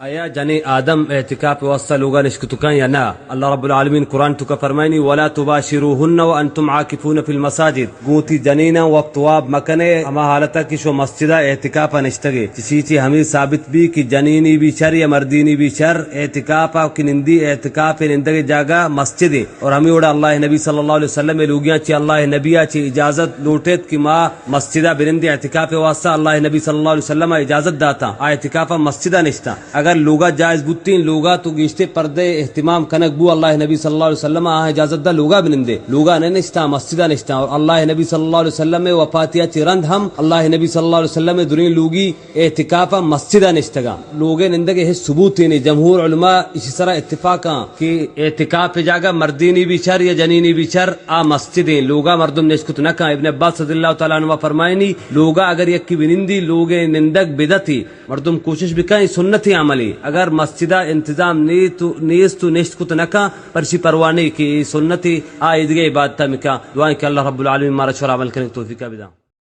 آیا جنیں آدم اعتکاف واسطہ لوگا نشکتکاں یا نہ؟ اللہ رب العالمین قرآن توکا فرمائنی، ولا تباشروهن وانتم عاکفون فی المساجد۔ گوں وتی جنیناں وپت واب مکنے، ہما حالتا کہ شو مسجدا اعتکافا نشتگے۔ چشی چی ہمیں ثابت بی کہ جنینی بی شر یا مردینی بی شر، اعتکافا کہ نندی، اعتکاف نندگے جاگہ مسجدے۔ اور ہمیں وڑا اللہ نبی صلی اللہ علیہ وسلم لوگیاں چی اللہ نبیا چی اجازت لوٹیت کہ ما مسجدا بنندی اعتکاف واسطہ۔ اللہ نبی صلی اللہ علیہ وسلم اجازت داتا، آ اعتکافا مسجدا نشتا۔ اگر لوگا جائز بوتیں، لوگا تو گیشتے پردے اہتمام کنگ بو، اللہ نبی صلی اللہ علیہ وسلم آ اجازت دا لوگا بنندے، لوگا نہ نشتا، مسجدا نشتا۔ اور اللہ نبی صلی اللہ علیہ وسلم وفاتیا چی رند ہم اللہ نبی صلی اللہ علیہ وسلم دریں لوگی اعتکافا مسجدا نشتگا۔ لوگے نندگے ہچ ثبوتے نے۔ جمہور علماء اسی سرا اتفاقاں کہ اعتکاف جاگہ مردینی بی شر یا جنینی بی شر، آ مسجدیں، لوگا مردم نشکت نکاں۔ ابن عباس رضی اللہ تعالی عنہ فرمائنی، لوگا اگر یکی بنندی، لوگے نندگ بدعتی، مردم کوشش بکن، اے سنتی عملی۔ اگر مسجدا انتظام نیت و، نیست و نشت کت نکاں، پرشی پرواہ نہیں کہ اے سنتی، آ ایدگہ عبادتا مکاں۔ دعائیں کہ اللہ رب العالمین مارا شر عمل کرنے توفیقا بداں۔